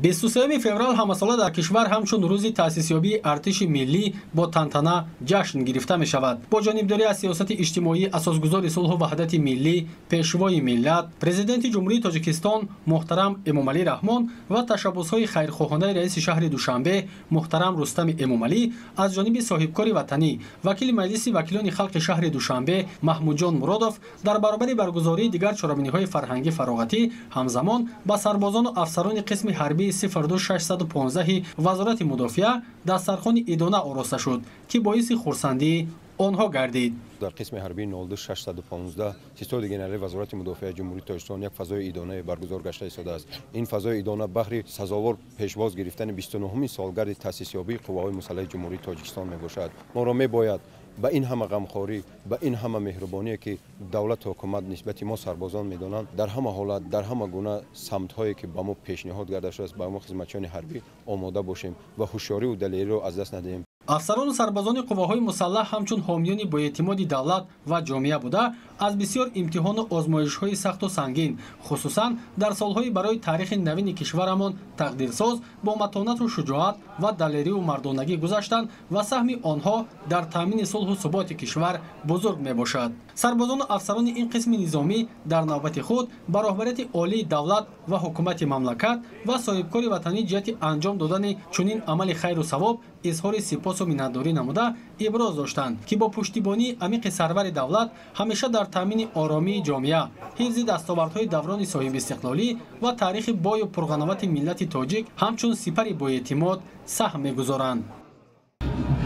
23 феврал ҳамасола дар кишвар ҳамчун рӯзи таъсисёбии артиши миллӣ бо тантана ҷашн гирифта мешавад. Бо ҷонибдорӣ аз сиёсати иҷтимоии асосгузори сулҳу ваҳдати миллӣ, пешвои миллат, президенти Ҷумҳурии Тоҷикистон муҳтарам Эмомалӣ Раҳмон ва ташаббусҳои хайрхоҳонаи раиси шаҳри Душанбе муҳтарам Рустами Эмомалӣ аз ҷониби соҳибкори ватанӣ, вакили Маҷлиси вакилони халқи шаҳри Душанбе Маҳмудҷон Муродов дар баробари баргузории дигар чорабиниҳои фарҳангӣ фароғатӣ ҳамзамон ба сарбозону афсарони қисми ҳарбии 02615 Вазорати мудофиа дастархони идона ороста шуд, ки боиси хурсандии онҳо гардид. Дар қисми ҳарбии 02615 ситоди генералии Вазорати мудофиаи Ҷумҳурии Тоҷикистон як фазои идонае баргузор гашта истодааст. Ин фазои идона баҳри сазовор пешвоз гирифтани 29-уми солгарди таъсисёбии қувваҳои мусаллаҳи Ҷумҳурии Тоҷикистон мебошад. Моро мебояд ба ин ҳама ғамхорӣ, ба ин ҳама меҳрубоние, ки давлату ҳукумат нисбати мо сарбозон медонанд, дар ҳама ҳолат, дар ҳама гуна самтҳое, ки ба мо пешниҳод гарда шудааст, ба мо хизматчиёни ҳарбӣ омода бошем ва ҳушёриву далериро аз даст надиҳем. Афсарону сарбозони қувваҳои мусаллаҳ ҳамчун ҳомиёни боэътимоди давлат ва ҷомеа буда, аз бисёр имтиҳону озмоишҳои сахту сангин, хусусан дар солҳои барои таърихи навини кишварамон тақдирсоз, бо матонату шуҷоат ва далерию мардонагӣ гузаштанд ва саҳми онҳо дар таъмини сулҳу суботи кишвар бузург мебошад. Сарбозону афсарони ин қисми низомӣ дар навбати худ ба роҳбарияти олии давлат ва ҳукумати мамлакат ва соҳибкори ватанӣ ҷиҳати анҷом додани чунин амали хайру савоб изҳори сипосу миннатдорӣ намуда иброз доштанд, ки бо пуштибонии амиқи сарвари давлат ҳамеша дар таъмини оромии ҷомеа, ҳифзи дастовардҳои даврони соҳибистиқлолӣ ва таърихи бою пурғановати миллати тоҷик ҳамчун сипари боэътимод саҳм мегузоранд.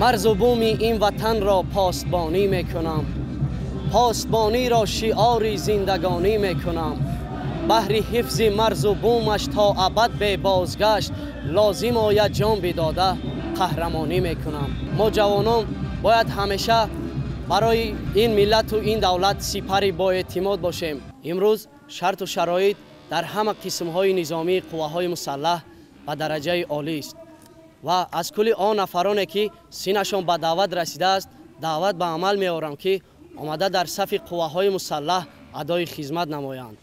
Марзу буми ин ватанро посбонӣ мекунам, посбониро шиори зиндагонӣ мекунам. Баҳри ҳифзи марзу бумаш то абад бебозгашт лозим ояд ҷон бидода қаҳрамонӣ мекунам. Мо ҷавонон бояд ҳамеша барои ин миллату ин давлат сипари боэътимод бошем. Имрӯз шарту шароит дар ҳама қисмҳои низомии қувваҳои мусаллаҳ ба дараҷаи олӣ аст ва аз кулли он нафароне, ки синашон ба даъват расидааст, даъват ба амал меорам, ки омада дар сафи қувваҳои мусаллаҳ адои хизмат намоянд.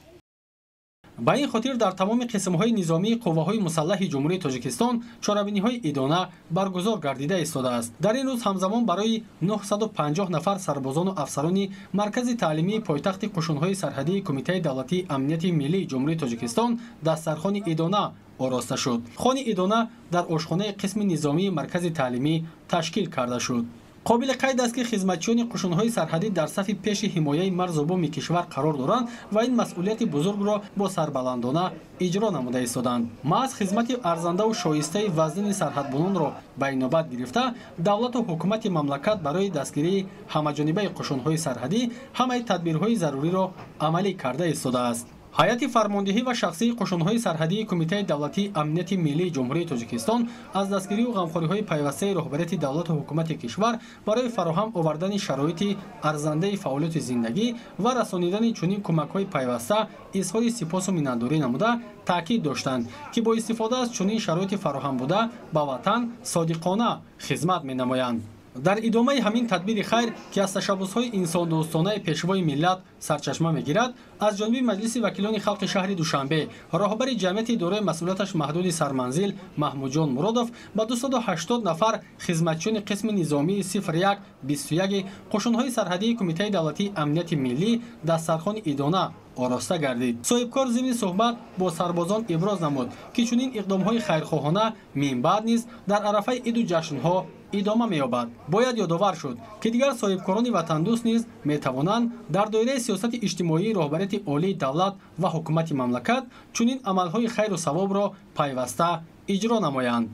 Ба ин хотир дар тамоми қисмҳои низомии қувваҳои мусаллаҳи Ҷумҳурии Тоҷикистон чорабиниҳои идона баргузор гардида истодааст. Дар ин рӯз ҳамзамон барои 950 нафар сарбозону афсарони Маркази таълимии пойтахти қушунҳои сарҳадии Кумитаи давлатии амнияти миллии Ҷумҳурии Тоҷикистон дастархони идона ороста шуд. Хони идона дар ошхонаи қисми низомии маркази таълимӣ ташкил карда шуд. Қобили қайд аст, ки хизматчиёни қушунҳои сарҳадӣ дар сафи пеши ҳимояи марзу буми кишвар қарор доранд ва ин масъулияти бузургро бо сарбаландона иҷро намуда истоданд. Маҳз хизмати арзандаву шоистаи вазнини сарҳадбононро ба инобат гирифта, давлату ҳукумати мамлакат барои дастгирии ҳамаҷонибаи қушунҳои сарҳадӣ ҳамаи тадбирҳои заруриро амалӣ карда истодааст. Ҳайати фармондиҳӣ ва шахсии қушунҳои сарҳадии Кумитаи давлатии амнияти миллии Ҷумҳурии Тоҷикистон аз дастгирию ғамхориҳои пайвастаи роҳбарияти давлату ҳукумати кишвар барои фароҳам овардани шароити арзандаи фаъолияти зиндагӣ ва расонидани чунин кӯмакҳои пайваста изҳори сипосу миннатдорӣ намуда таъкид доштанд, ки бо истифода аз чунин шароити фароҳам буда ба ватан содиқона хизмат менамоянд. Дар идомаи ҳамин тадбири хайр, ки аз ташаббусҳои инсондӯстонаи пешвои миллат сарчашма мегирад, аз ҷониби Маҷлиси вакилони халқи шаҳри Душанбе роҳбари ҷамъияти дорои масъулияташ маҳдуди Сарманзил Маҳмудҷон Муродов ба 280 нафар хизматчиёни қисми низомии 0121 қушунҳои сарҳадии Кумитаи давлатии амнияти миллӣ дастархони идона ороста гардид. Соҳибкор зимни суҳбат бо сарбозон иброз намуд, ки чунин иқдомҳои хайрхоҳона минбаъд низ дар арафаи иду ҷашнҳо идома меёбад. Бояд ёдовар шуд, ки дигар соҳибкорони ватандӯст низ метавонанд дар доираи сиёсати иҷтимоии роҳбарияти олии давлат ва ҳукумати мамлакат чунин амалҳои хайру савобро пайваста иҷро намоянд.